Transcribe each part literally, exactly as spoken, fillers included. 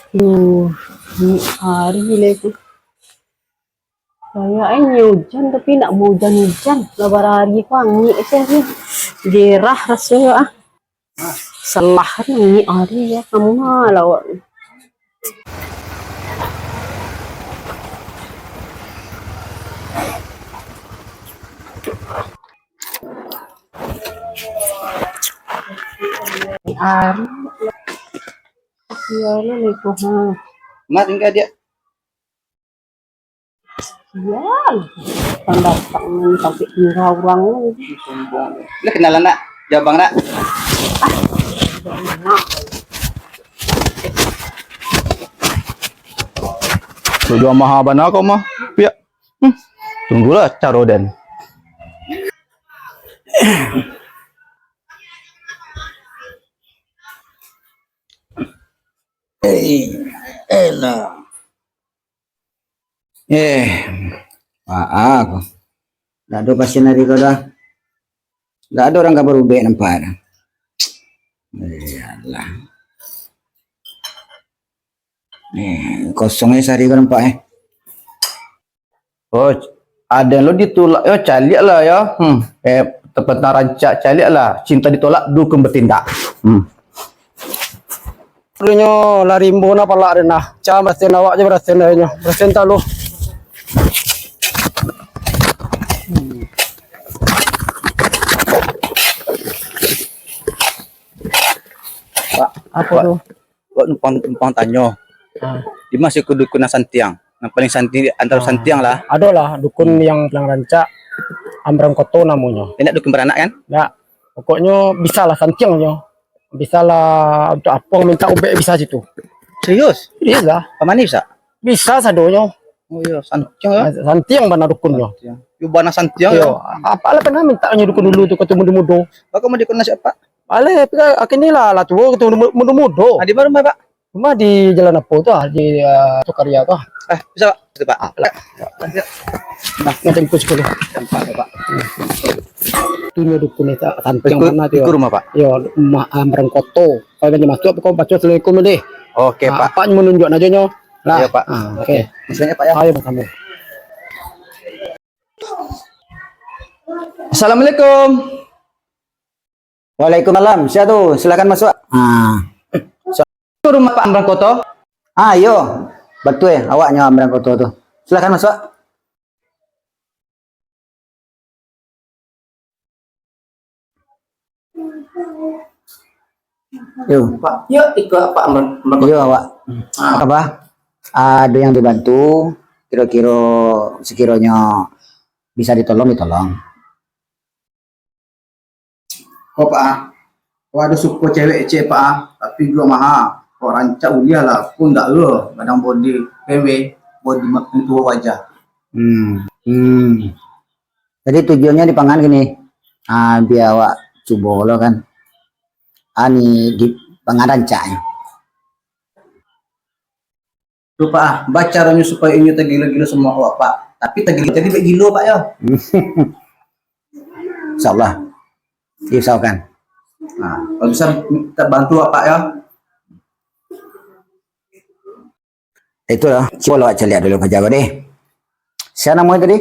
Duh, ni ari lai ko. Kayaknyo ujan, tapi ndak mau ujan-ujan. Lah barari ko angek se ni. Gerah rasonyo ah. Salah kan angek ari ya, kamu mah lawak. Ari. Iyolah lai ko ha. Mat, tinggal dia. Sial. Datang-datang sampai tinggal urang. Sombong. Lah kenalan nak? Jabang nak? Sudah maha bana kau mah. Piak. Hmm. Tunggulah caro den. Eh, elah. Eh, aa ko. Ndak ado pasien ari ko doh. Ndak ado urang ka barubek nampak doh. Eh, alah. Eh, kosong se ari ko nampak, eh. Oh, ado lo ditulak yo, caliak lah yo. Hmm. Eh, tepentang rancak, caliak lah. Cinta ditolak, dukun bertindak. Hmm. Dulunyo lah rimbo nah palak den nah. Cam, barasen awak se barasen dek nyo. Barasen talu. Pak, apo tu? Wak numpang, numpang tanyo. Ah. Di ma siko dukun nan santiang? Nan paling santiang di antaro santiang lah. Ado lah dukun yang paling rancak, Ambrang Koto namonyo. Indak dukun baranak kan? Ndak. Pokoknyo bisa lah santiang nyo. Bisa lah untuk apuang minta ubek bisa situ. Serius? Serius lah. Pamani bisa? Bisa sadonyo. Oh iyo, santiang yo. Santiang bana dukunnyo. Santiang. Yo bana santiang yo. Iyo, apo lah pernah minta nyo dukun dulu tu, kato mudo-mudo. Bako mau dukun nasihat, Pak? Aleh, tapi kan kini lah, lah tuo gitu, mudo-mudo. Ah, di mana rumah, Pak? Rumah di jalan apo tu ah, di, ah, Sukaria tu ah. Eh, bisa, Pak? Itu, Pak. Ah, lah. Nah, macam itu sepuluh. Nampak, Pak. Tu nyo dukun ni, tak, santiang bana tu. Ikut rumah, Pak? Yo, rumah, ah, Ambrang Koto. Kalau nyo masuk, kau baco assalamualaikum deh. Oke, Pak. Apak nyo manunjuak ajo nyo. Lah. Iyo, Pak. Ah, oke. Oke. Maksudnya, Pak, ya? Ayo, bersama. Assalamualaikum. Waalaikumsalam. Sia tu? Silakan masuk. Ah. Itu rumah Pak Ambrang Koto? Ah, iyo. Batua, awaknyo Ambrang Koto tu. Silakan masuk. Yo. Pak, yo, iko Pak Ambrang, Ambrang Koto. Yo, awak. Ah. Apo? Ado yang dibantu, kiro-kiro sekironyo bisa ditolong, ditolong. Ko, Pak, ah. Ko ado suko cewek kecek, Pak, ah. Tapi juo maha. Ko rancak uliah lah, pun dak lo. Gadang body, P W, body ma-, tuo wajah. Hmm. Hmm. Jadi tujuannyo dipangan kini. Ah, bia awak cubo lo kan. Ah, ni dipangan rancaknyo. Tu, Pak, ah, bacaronyo supayo inyo tagilo-gilo samo awak, Pak. Tapi tagilo jadi baik gilo, Pak, yo. Insyaallah. Diusahakan. Nah, kalau bisa minta bantu, Pak, yo. Itulah, cubo lah caliak dulu paja ko deh. Sia namonyo tadi?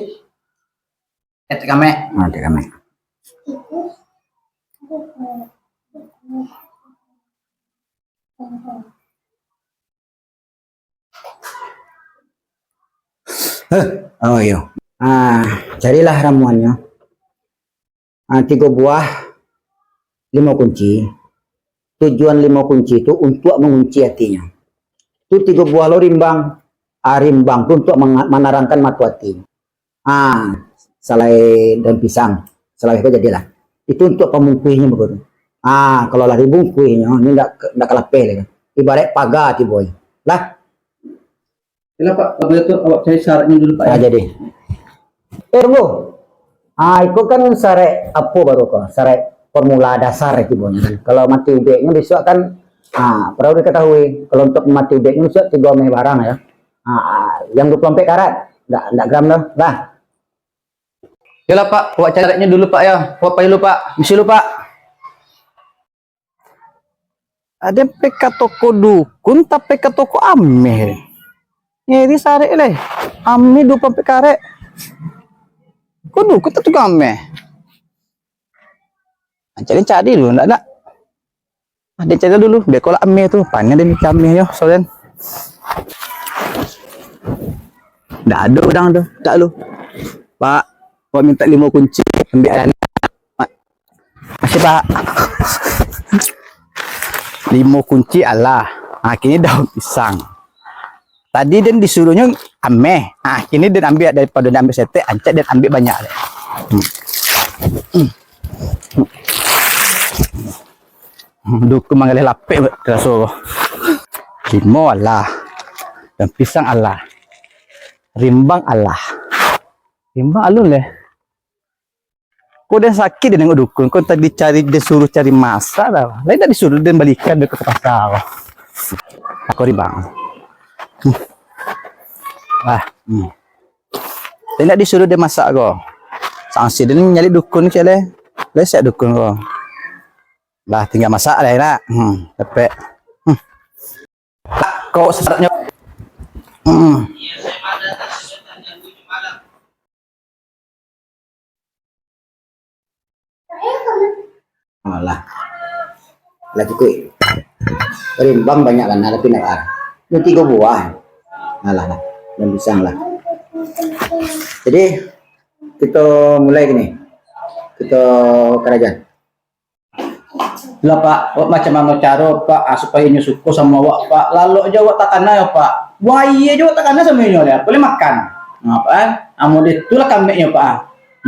Etek Kamek. Ah, Etek Kamek. Heh, oh iyo. Ah, carilah ramuannyo. Ah, tigo buah limo kunci. Tujuan limo kunci tu untuak mangunci atinyo. Tu tigo buah lo rimbang. Ah, rimbang tu untuak manga-, manarangkan mato ati. Ah, salai daun pisang, salai ko jadilah. Itu untuak pamungkuihnyo baru. Ah, kalau lah dibungkuihnyo, ini ndak, ndak ka lapeh lai. Ibarat paga tibo. Lah. Yalah, Pak, kalau itu awak cari syaratnyo dulu, Pak, ya. Ah, jadi. Eh, tunggu. Ah, iko kan syarat apo baru ko? Syarat formula dasar itu, Bun. Kalau mati ubeknyo besok kan, ah, perlu diketahui. Kalau untuk mati ubeknyo besok tigo ameh barang, ya. Ah, yang dua puluh empat karat, ndak, ndak gram doh. Lah. Yalah, Pak, awak cari syaratnyo dulu, Pak, ya. Awak pai dulu, Pak. Misi dulu, Pak. Ado pai ka toko dukun, tapi ka toko ameh. Ngeri sarek leh. Ameh duo puluah ampek karek. Ko dukun tak tukang ameh. Cari-cari dulu, ndak, ndak. Ado cari dulu, beko lah ameh tu. Panjang den mikir ameh yo, soalnyo. Ndak ado urang tu, tak lu. Pak, awak minta limo kunci, ambiak anak. Makasih, Pak. Limo kunci alah. Ha, kini daun pisang. Tadi den disuruahnyo ameh. Ha, kini den ambiak, daripado den ambiak saketek, rancak den ambiak banyak. Hmm. Hmm. Dukun manggaleh lapek taraso. Limo alah. Daun pisang alah. Rimbang alah. Rimbang alun leh. Ko den sakik den nengok dukun, ko tadi cari, den suruah cari masak dah. Lain dak disuruah den balikan beko ka pasar. Ako rimbang. Hmm. Ah, hmm. Lain dak disuruah den masak ko. Sangsi den nyalek dukun cek leh. Leh siap dukun ko. Lah tingga masak leh nak. Hmm, dapek. Hmm. Kok sesaknyo. Hmm. Alah. Lah cukuik. Rimbang banyak kan, tapi nak ah. Ini tiga buah. Alah lah. Dan pisang lah. Jadi, kita mulai gini. Kita karajan. Lah, Pak, awak macam mano caro, Pak, ah, supayo inyo suko samo awak, Pak? Lalok jo awak takana yo, Pak. Buayo jo awak takana samo inyo, lah. Buliah makan. Nah, Pak, kan? Amun itu lah kambeknyo, Pak, ah.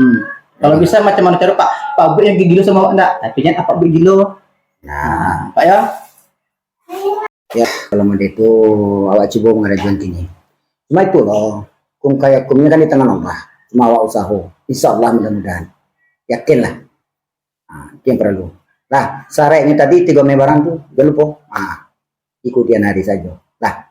Hmm. Kalau bisa macam mano caro, Pak? Pak buek yang gilo samo awak ndak? Tapi jan apak buek gilo. Nah, Pak, ya. Ya, kalau model itu, awak cubo mangarajoan kini. Cuma itu loh, kun fayakunnya kan di tangan Allah. Cuma awak usaho. Insya Allah, mudah-mudahan. Yakinlah. Ha, itu yang perlu. Lah, syaratnya tadi tiga mebarang tu, jangan lupa. Ha, ikuti hari saja. Lah.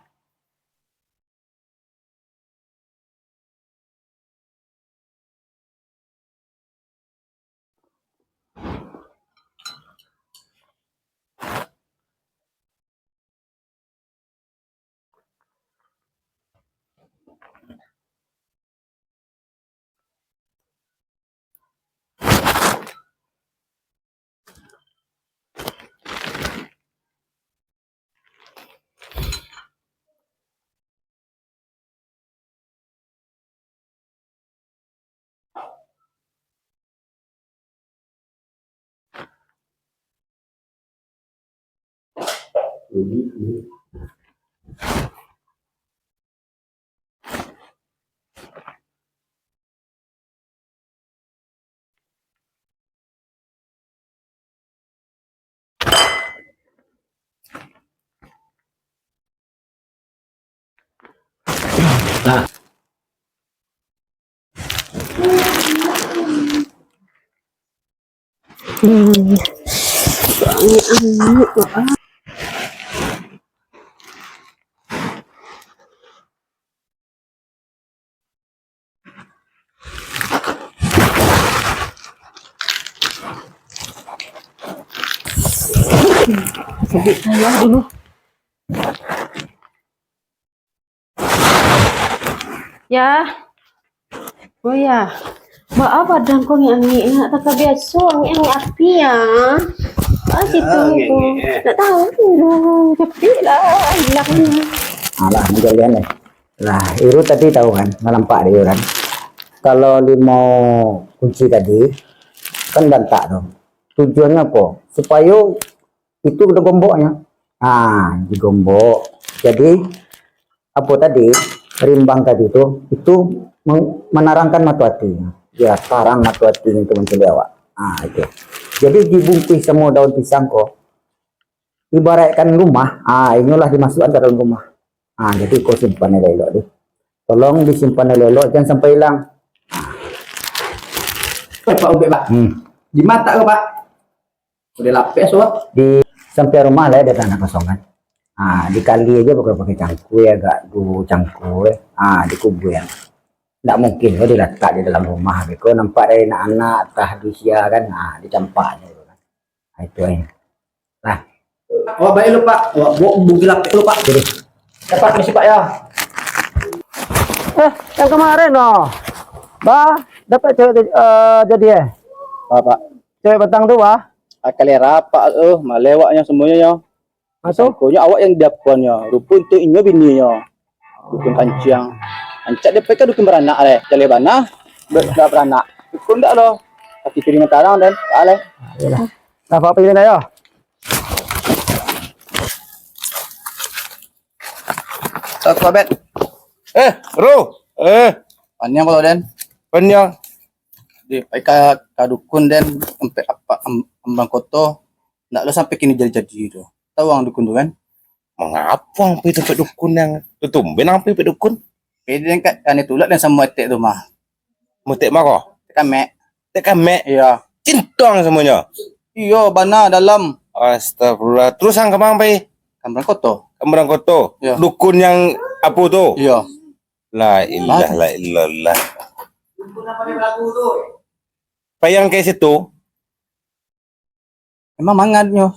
Nah. Hmm. Banyak anak, Pak. Sabik saya dulu. Ya. Oh ya. Baa badan ko angek-angek, nak taka biaso, angek-angek api ya. Ah, situ angek-angek. Nak tahu tu. Capek lah, hilang. Alah, menjalian eh. Lah, Iru tadi tahu kan, nampak dek Iru kan. Kalau limo kunci tadi, kan bantak tu. Tujuannyo apo? Supayo itu digomboknyo. Ah, digombok. Jadi, apo tadi, rimbang tadi tu, itu meng-, manarangkan mato ati. Ya, tarang mato ati itu mancaliak awak. Ah, itu. Jadi, dibungkuih samo daun pisang ko, ibaratkan rumah, ah, inyolah dimasukkan ka dalam rumah. Ah, jadi ko simpan elok-elok deh. Tolong disimpan elok-elok, jangan sampai hilang. Eh, Pak Ubed, Pak. Hmm. Di mata ko, Pak? Udah lapis, Pak. Di samping rumah lah ada tanah kosong kan. Ah, dikali aja pakai, pakai cangkul ya, agak dua cangkul. Ah, dikubur. Ndak mungkin ko dilatak di dalam rumah, beko nampak dari anak-anak, tah di sia kan. Ah, dicampak aja gitu kan. Ah, itu aja. Lah. Awak baiak lu, Pak. Awak baok bungkuih lapek lu, Pak. Jadi. Dapat misi, Pak, ya. Eh, yang kemarin, no. Bah, dapat cewek, eh, jadi, eh? Apa, Pak? Cewek batang tu, bah? Ah, kalera, Pak, eh, malewaknyo semuanyo, nyo. Ah, tu? Sangkonyo awak yang diakuannyo. Rupo untuak inyo bininyo. Dukun kanciang. Rancak dek ka dukun baranak, leh. Jaleh bana, ba-, ndak baranak. Dukun ndak lo. Kaki kiri matarang, den. Aleh. Iyolah. Nah, apa pilihan ayo? Toko bet. Eh, Ru. Eh. Paniang kalau, den. Paniang. Di, pai ka, ka dukun, den. Sampai apa, am-, ambang koto. Ndak lo sampai kini jadi-jadi tu. Tahu ang dukun tu, kan? Mangapo ang pai tampek dukun yang tu? Tumben ang pai tampek dukun. Pede kan, kan tulak dan samo etek tu mah. Mutek mah ko? Tek kamek. Tek kamek? Iyo. Cintong samonyo? Iyo, bana dalam. Astagfirullah. Terus ang kamang pai? Kambrang Koto. Kambrang Koto. Iyo. Dukun yang apo tu? Iyo. La ilaha illallah. Pai ang ka situ, Emang mangat nyo?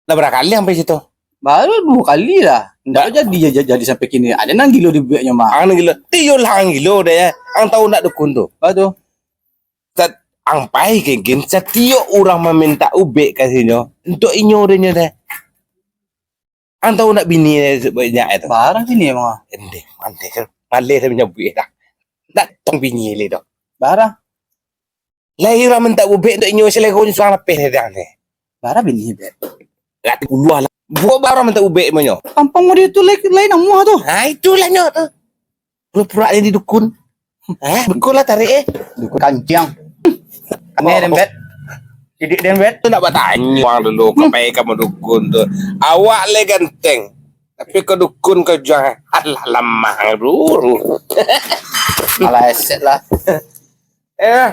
Lah bara kali ang pai situ? Baru duo kali lah. Ndak jadi, ja-, ja-, jadi sampai kini. Ado nan gilo dibueknyo mah. Ang nan gilo. Tiyolah ang gilo deh, ya. Ang tahu ndak dukun tu? Apa tu? Sat-, ang pai kengkin, satiok urang mamintak ubek ka sinyo, untuak inyo deh nyo deh. Ang tahu ndak bini banyak itu? Bara kini emang. Endeh, mandeh. Maleh dah manyabuik dah. Ndak tong bini le dah. Bara? Lai urang mintak ubek untuak inyo, saleronyo surang lapeh dah ni. Bara bini, bet? Lah, puluah lah. Buat bara mintak ubek manyo. Tampang model tu lai, lai namuah tu. Ha, itulah nyo tu. Pura-pura jadi dukun. Eh, dukun lah tarik, eh. Dukun kanciang. Aneh, den, bet. Sidik, den, bet. Tu nak batanyo ang dulu, ka pai ka dukun tu. Awak le ganteng. Tapi ka dukun ka juang, alah, lamah dulu. Alah, eset lah. Eh,